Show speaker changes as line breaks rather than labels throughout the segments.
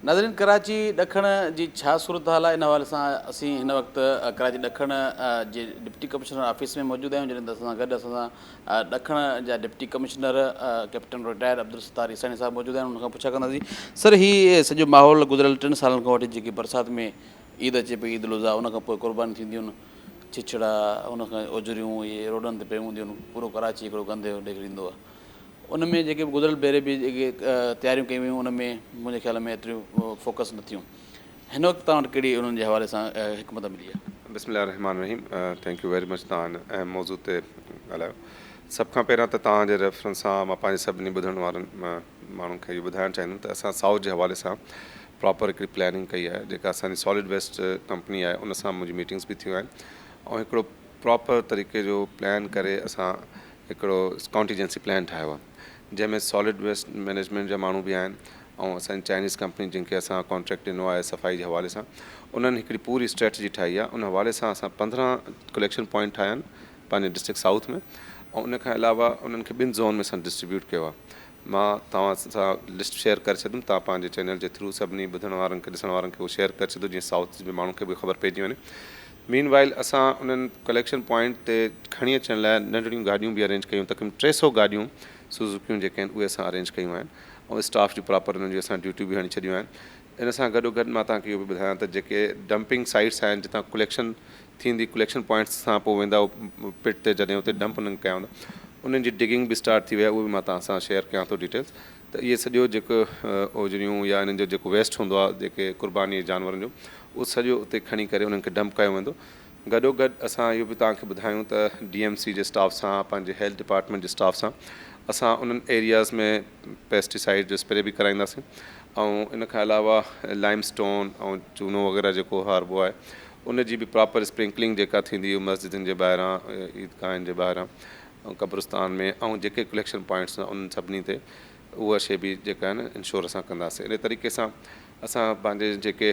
ناظرين ڪراچي ڏکڻ جي ڇا صورتحال آهي ان حوالي سان اسين هن وقت ڪراچي ڏکڻ جي ڊپٽي ڪمشنر آفيس ۾ موجود آهيون جڏهن ته اسان سان گڏ اسان سان ڏکڻ جا deputy commissioner captain retired Abdul Sattar Isani صاحب موجود آهن ان کان پڇا ڪنداسين سر هي سڄو ماحول گذريل ٽن سالن کان وٺي جيڪي برسات ۾ عيد اچي پئي عيد الاضحيٰ ان کان پوء قرباني ٿينديون آهن ڇڇڙا ان کان اوجريون اهي روڊن تي پيون هونديون آهن پورو ڪراچي هڪڙو گند جو ڏيکاريندو آهي ان ۾ جيڪي به گذريل ڀيري به جيڪي تياريون ڪيون ويون ان ۾ منهنجي خيال ۾ ايتريون فوڪس نه ٿيون هن وقت توهان وٽ ڪهڙي انهن جي حوالي سان حڪمت عملي آهي؟
بسم الله الرحمٰن الرحيم thank you very much توهان هن اهم موضوع تي ڳالهايو سڀ کان پهريان ته توهان جي ريفرنس سان مان پنهنجي سڀني ٻڌڻ وارن ماڻهن کي اهو ٻڌائڻ چاهيندم ته اسان سائوٿ جي حوالي سان پراپر هڪڙي پلاننگ ڪئي آهي جيڪا اسان جي سالڊ ويسٽ ڪمپني آهي ان سان منهنجي ميٽنگس به ٿيون آهن ۽ هڪڙو پراپر طريقي جو پلان ڪري اسان هڪڙو ڪانٽيجنسي پلان ٺاهيو آهي جنهن ۾ سالڊ ويسٽ مئنيجمينٽ جا ماڻهو به آهن ۽ اسان جي چائنيز ڪمپني جن کي اسان ڪانٽريڪٽ ڏنو آهي صفائي جي حوالي سان انهن هڪڙي پوري اسٽريٽجي ٺاهي آهي ان حوالي سان اسان 15 ڪليڪشن پوائنٽ ٺاهيا آهن پنهنجي ڊسٽرڪٽ سائوٿ ۾ ۽ ان کان علاوه انهن کي ٻن زون ۾ اسان ڊسٽريبيوٽ ڪيو آهي مان توهان سان لسٽ شيئر ڪري ڇڏيندم توهان پنهنجي چينل جي ٿرو سڀني ٻڌڻ وارن کي ڏسڻ وارن کي اهو شيئر ڪري ڇڏو جيئن سائوٿ جي ماڻهن کي به خبر پئجي وڃي مين وائل اسان انهن ڪليڪشن پوائنٽ تي کڻي اچڻ لاء ننڍڙيون گاڏيون به ارينج ڪيون تقريبن 300 گاڏيون سوزوڪيون جيڪي آهن اهي اسان ارينج ڪيون آهن ۽ اسٽاف جون پراپر انهن جون اسان ڊيوٽيون به هڻي ڇڏيون آهن ان سان گڏو گڏ مان توهان کي اهو به ٻڌايان ته جيڪي ڊمپنگ سائيٽس آهن جتان ڪليڪشن ٿيندي ڪليڪشن پوائنٽس تان پوء ويندا پٽ تي جڏهن اتي ڊمپ انهن ڪيا ويندا انهن جي ڊگنگ به اسٽارٽ ٿي وئي آهي اهو به مان توهان سان شيئر ڪيان ٿو ڊيٽيلس ته اهي سڄو جيڪو اوجريون يا انهن جو جيڪو ويسٽ هوندو آهي جيڪي قرباني جانورن جو اهو سڄو اتي کڻي ڪري انهن کي ڊمپ ڪيو ويندو گڏو گڏ اسان اهو به توهان کي ٻڌايون ته ڊي ايم سي جي اسٽاف سان پنهنجي هيلٿ ڊپارٽمينٽ جي اسٽاف سان اسان انهن ايرياز ۾ پيسٽيسائيڊ جو اسپري به ڪرائينداسين ۽ ان کان علاوه لائم اسٽون ۽ چونو وغيره جيڪو هاربو آهي ان جي به پراپر اسپرنڪلنگ جيڪا ٿيندي مسجدن جي ٻاهران عيدگاهن جي ٻاهران ۽ قبرستان ۾ ۽ جيڪي ڪليڪشن پوائنٽس آهن انهن سڀني تي اها شيء به جيڪا آهي نه انشور اسان ڪنداسين انهي طريقي سان اسان پنهنجي جيڪي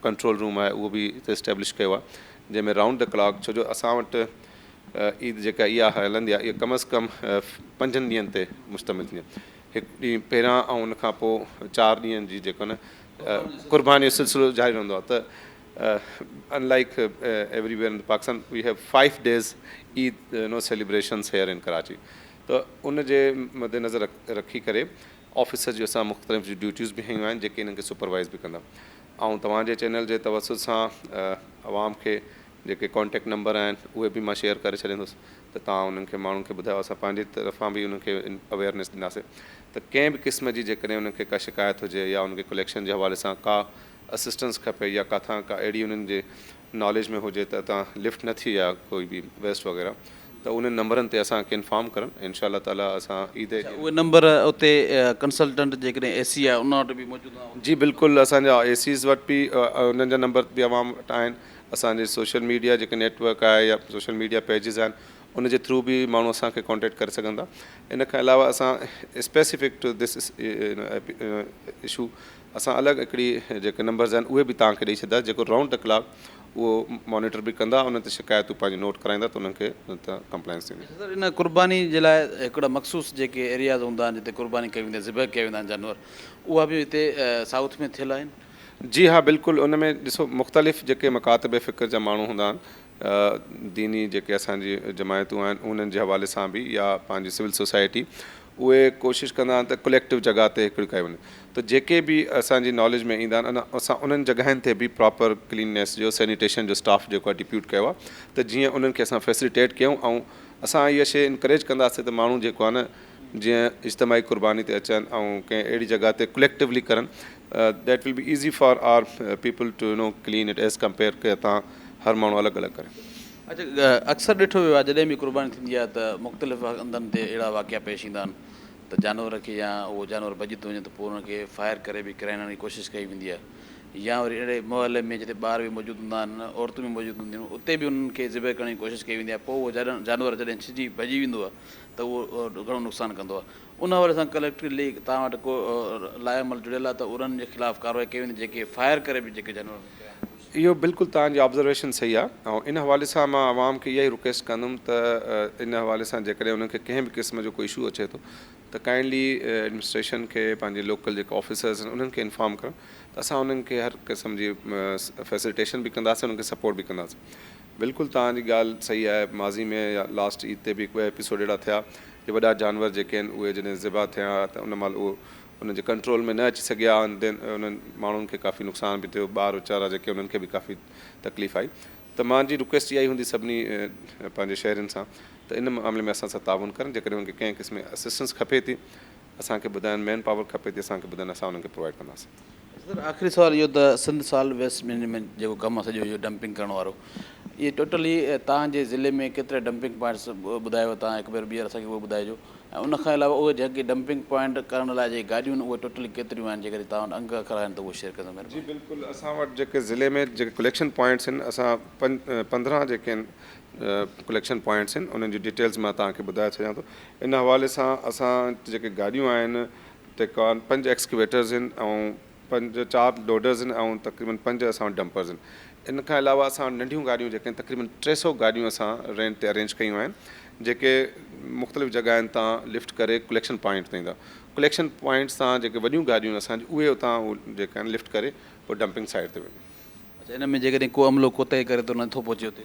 ڪنٽرول روم آهي اهو به هتي اسٽيبلش ڪيو آهي جنهن ۾ رائونڊ the clock ڇو جو اسان وٽ عيد جيڪا اها هلندي آهي اها ڪم از ڪم پنجن ڏينهن تي مشتمل ٿيندي آهي هڪ ڏينهن پهريان ۽ ان کان پوء چار ڏينهن جي جيڪو نه قرباني جو سلسلو جاري رهندو آهي ته unlike everywhere in Pakistan we have 5 days Eid no celebrations here in Karachi ته ان جي مد نظر رکي ڪري آفيسر جون اسان مختلف جون ڊيوٽيز به هنيون آهن جيڪي انهن کي سپروائز به ڪندا ۽ توهان جي چينل جي توسط سان عوام کي جيڪي ڪانٽيڪٽ نمبر آهن اهي به مان شيئر ڪري ڇڏيندس ته توهان انهن کي ماڻهن کي ٻڌايو اسان پنهنجي طرفان به انهن کي اويئرنيس ڏينداسين ته ڪنهن به قسم جي جيڪڏهن انهن کي ڪا شڪايت هجي يا انهن کي ڪليڪشن جي حوالي سان ڪا اسسٽنس کپي يا ڪاٿان ڪا اهڙي انهن جي ناليج ۾ هجي ته اتان لفٽ نه ٿي آهي ڪوئي به ويسٽ وغيره ته انهن نمبرن تي اسان کي انفارم ڪرن انشاء الله تعالي اسان عيد
اڇا اهي نمبر اتي ڪنسلٽنٽ جيڪڏهن اي سي آهي ان وٽ به موجود هوندا.
جي بلڪل اسان جا اي سيز وٽ به انهن جا نمبر به عوام وٽ آهن اسان جي سوشل ميڊيا جيڪي نيٽ ورڪ آهي يا سوشل ميڊيا پيجز آهن ان جي ٿرو به ماڻهو اسان کي ڪانٽيڪٽ ڪري سگهن ٿا ان کان علاوه اسان اسپيسفڪ ٽو this issue اسان الڳ هڪڙي جيڪي نمبرز آهن اهي به توهان کي ڏئي ڇڏينداسين جيڪو رائونڊ the clock اهو مانيٽر به ڪندا انهن تي شڪايتون پنهنجون نوٽ ڪرائيندا ته انهن کي ان تان ڪمپلائنس ٿيندي.
اڇا سر ان قرباني جي لاء هڪڙا مخصوص جيڪي ايرياز هوندا آهن جتي قرباني ڪئي ويندي آهي ذبح ڪيا ويندا آهن جانور اها به هتي سائوٿ ۾ ٿيل آهن؟
جي ها بلڪل ان ۾ ڏسو مختلف جيڪي مڪاتب فڪر جا ماڻهو هوندا آهن ديني جيڪي اسان جي جماعتون آهن انهن جي حوالي سان به يا پنهنجي سول سوسائٽي اهي ڪوشش ڪندا آهن ته ڪليڪٽو جڳهه تي هڪڙي ڪئي وڃي ته جيڪي به اسان جي ناليج ۾ ايندا آهن اسان انهن جڳهين تي به پراپر ڪليننيس جو سينيٽيشن جو اسٽاف جيڪو آهي ڊپيوٽ ڪيو آهي ته جيئن انهن کي اسان فيسليٽيٽ ڪيون ۽ اسان اها شيء انڪريج ڪنداسين ته ماڻهو جيڪو آهي نه جيئن اجتماعي قرباني تي اچن ۽ ڪنهن اهڙي جڳهه تي ڪليڪٽولي ڪرن that will be easy for our people to you know clean it as compare ڪي تان هر ماڻهو الڳ الڳ ڪري.
اڇا اڪثر ڏٺو ويو آهي جڏهن به قرباني ٿيندي آهي ته مختلف هنڌن تي اهڙا واقعا پيش ايندا آهن ته جانور کي يا اهو جانور ڀڄي ٿو وڃي ته پوء ان کي فائر ڪري به ڪيرائڻ جي ڪوشش ڪئي ويندي آهي يا وري اهڙي محلي ۾ جتي ٻار به موجود هوندا آهن عورتون به موجود هونديون آهن اتي به انهن کي ذبح ڪرڻ جي ڪوشش ڪئي ويندي آهي پوء اهو جانور جڏهن ڇڄي ڀڄي ويندو آهي ته اهو گهڻو نقصان ڪندو آهي. ان حوالي سان ڪليڪٽري توهان وٽ ڪو لائحه عمل جڙيل آهي ته انهن جي خلاف ڪارروائي ڪئي ويندي جيڪي فائر ڪري به جيڪي جانورن کي ڪيرائڻ جي ڪوشش
اهو بلڪل توهان جي آبزرويشن صحيح آهي ۽ ان حوالي سان مان عوام کي اها ئي رڪويسٽ ڪندم ته ان حوالي سان جيڪڏهن انهن کي ڪنهن به قسم جو ڪو اشو اچي ٿو ته ته ڪائنڊلي ايڊمنسٽريشن کي پنهنجي لوڪل جيڪي آفيسرز آهن انهن کي انفارم ڪرن ته اسان انهن کي هر قسم جي فيسلٽيشن به ڪنداسين انهن کي سپورٽ به ڪنداسين بلڪل توهان جي ڳالهه صحيح آهي ماضي ۾ يا لاسٽ عيد تي به هڪ ٻه ايپيسوڊ اهڙا ٿيا جي وڏا جانور جيڪي آهن اهي جڏهن ذبح ٿيا ته ان مهل اهو انهن جي ڪنٽرول ۾ نه اچي سگهيا دين انهن ماڻهن کي ڪافي نقصان به ٿيو ٻار ويچارا جيڪي انهن کي به ڪافي تڪليف آئي ته مانجي رڪويسٽ اها ئي هوندي سڀني پنهنجي شهرين سان ته ان معاملي ۾ اسان سان تعاون ڪرن جيڪڏهن انهن کي ڪنهن قسم جي اسسٽنس کپي ٿي اسان کي ٻڌائن مين پاور کپي ٿي اسان کي ٻڌائن اسان انهن کي پرووائيڊ ڪنداسين.
سر آخري سوال اهو ته سنڌ سال ويسٽ مئنيجمينٽ جيڪو ڪم آهي سڄو اهو ڊمپنگ ڪرڻ وارو اهي ٽوٽلي توهان جي ضلعي ۾ ڪيترا ڊمپنگ پوائنٽس ٻڌايو توهان هڪ ڀيرو ٻيهر اسان کي اهو ٻڌائجو ۽ ان کان علاوه اهي جيڪي ڊمپنگ پوائنٽ ڪرڻ لاء جيڪي گاڏيون آهن اهي ٽوٽلي ڪيتريون آهن جيڪڏهن توهان وٽ انگ اکر آهن ته اهو شيئر ڪندو
جي
مهرباني.
بلڪل اسان وٽ جيڪي ضلعي ۾ جيڪي ڪليڪشن پوائنٽس آهن اسان 15 جيڪي آهن ڪليڪشن پوائنٽس آهن انهن جي ڊيٽيلز مان توهان کي ٻڌائي ڇڏيان ٿو ان حوالي سان اسان وٽ جيڪي گاڏيون آهن تيڪان پنج ايڪسڪيويٽرز آهن ۽ پنج چار لوڊرز آهن ۽ تقريبن پنج اسان وٽ ڊمپرز آهن ان کان علاوه اسان وٽ ننڍيون گاڏيون جيڪي آهن تقريبن 300 گاڏيون اسان رينٽ تي ارينج ڪيون آهن جيڪي مختلف جڳهين تان لفٽ ڪري ڪليڪشن پوائنٽ تي ايندا ڪليڪشن پوائنٽس تان جيڪي وڏيون گاڏيون اسان جون اهي اتان جيڪي آهن لفٽ ڪري پوء ڊمپنگ سائيٽ تي وينديون.
اڇا ان ۾ جيڪڏهن ڪو عملو ڪوتاهي ڪري ٿو نه ٿو پهچي اتي.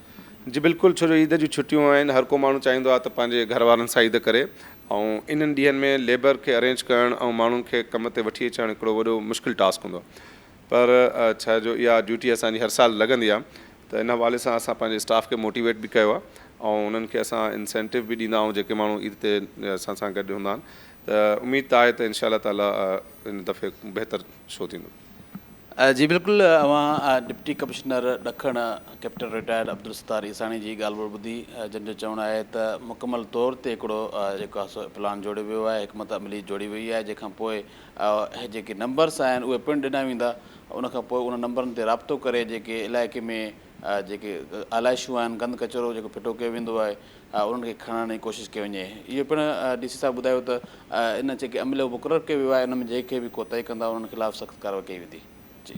جي بلڪل ڇو جو عيد جون ڇٽيون آهن هر ڪو ماڻهو چاهيندو آهي ته پنهنجي گهر وارن سان عيد ڪري ۽ انهن ڏينهن ۾ ليبر کي ارينج ڪرڻ ۽ ماڻهن کي ڪم تي وٺي اچڻ هڪڙو وڏو مشڪل ٽاسڪ هوندو آهي پر ڇا جو اها ڊيوٽي اسان جي هر سال لڳندي آهي ته ان حوالي سان اسان پنهنجي اسٽاف کي موٽيويٽ به ڪيو آهي ۽ انهن کي اسان انسينٽو به ڏيندا آهيون جيڪي ماڻهو عيد تي اسان سان گڏ هوندا آهن ته اميد ته آهي ته انشاء الله تعالي هن دفعي بهتر شو ٿيندو.
جي بلڪل اوهان ڊپٽي ڪمشنر ڏکڻ ڪيپٽن رٽائرڊ عبدالستار عيساڻي جي ڳالهه ٻولهه ٻڌي جن جو چوڻ آهي ته مڪمل طور تي هڪڙو جيڪو آهي سو پلان جوڙيو ويو آهي حڪمت عملي جوڙي وئي آهي جنهن کان پوء اهي جيڪي نمبرس آهن اهي پڻ ڏنا ويندا ان کان پوء ان نمبرن تي رابطو ڪري جيڪي علائقي ۾ جيڪي آلائشون آهن گند ڪچرو جيڪو ڦٽو ڪيو ويندو آهي انهن کي کڻڻ جي ڪوشش ڪئي وڃي. اهو پڻ ڊي سي صاحب ٻڌايو ته ان جيڪي عملو مقرر ڪيو ويو آهي ان ۾ جيڪي به ڪوتاهي ڪندا انهن خلاف سخت ڪارروائي ڪئي ويندي. جي.